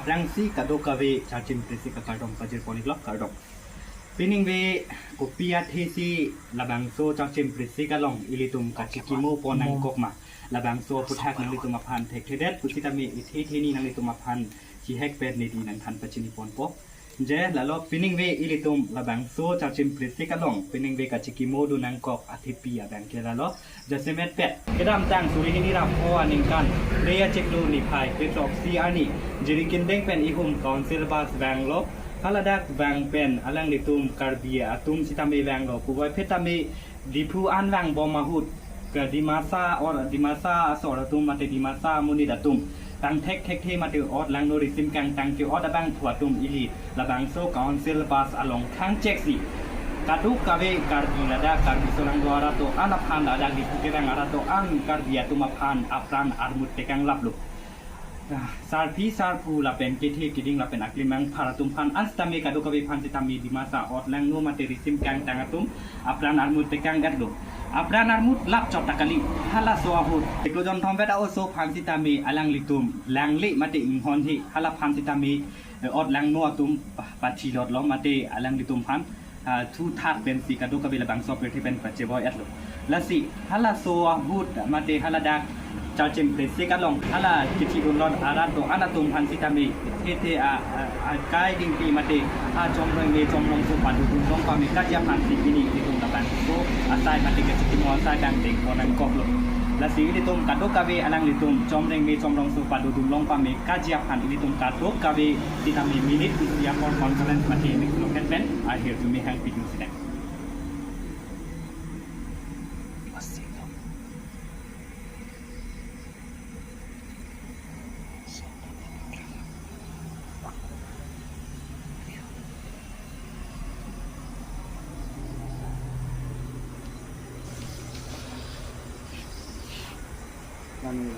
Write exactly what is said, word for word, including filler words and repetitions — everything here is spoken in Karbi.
Rangsi kadokave Charchim Prisik akardom pajir pon-iklo, kardom. Piningve kopi athe si labangso Charchim Prisik along ilitum kachikimo pon nangkok ma? Labangso aphuthak nanglitum aphan thekthedet pusitame ithe theni nanglitum aphan chihek pen neli nangthan pachini ponpo. Je lalo, piningve ilitum labangso Charchim Prisik along piningve kachikimo dun nangkok athepi abang ke lalo. Jasemet pet, kedamtang suri hini ra pho aningkan, Phre achiklo niphai kre throksi arni, Jirikindeng pen ihum Council bus vanglo. Haladak vang pen alanglitum Karbi atum sitame vanglo. Puvoiphit tame Diphu an vangbom ahut, ke Dimasa or Dimasa asor atum mate Dimasa amonit atum tang thekthekthe mate ot langno risim kangtang ke ot abangphu atum ili labangso Council bus along thangcheksi kadokave Karbi, ladak Karbi solangdo arato an aphan, ladak Diphu kevang arato an Karbi atum aphan apran armut tekanglaplo. Ah, sarpi sarpo lapen kethe keding lapen aklimang phar atum aphan an sitame kadokave aphan sitame Dimasa ot langno mate risim kangtang atum apran armut tekang-etlo. Apran armut lap chot ta kali. Halaso ahut chiklo jonthom vet a-oso aphan sitame alanglitum langle mate inghonhe, hala aphan sitame, eh, ot langno atum pa-, pathilotlo mate alanglitum aphan, ah, thuthat pensi kadokave labangso apirthe pen pacheboi-etlo. Lasi halaso ahut mate haladak Charchim Prisik along hala kethidunlot arat do-an atum aphan sitame thethe a, a, akai dingpi mate achomreng me chomrongso padodun long pame kaji aphan si pini ilitum labangso asai mate kachikimo asai dang deng pon nangkoklo. Lasi ilitum kadokave alanglitum chomreng me chomrongso padodun long pame kaji aphan ilitum kadokave sitame minute isi apor conference mate mix loket pen ahirjume hangpidun sitame. Manu.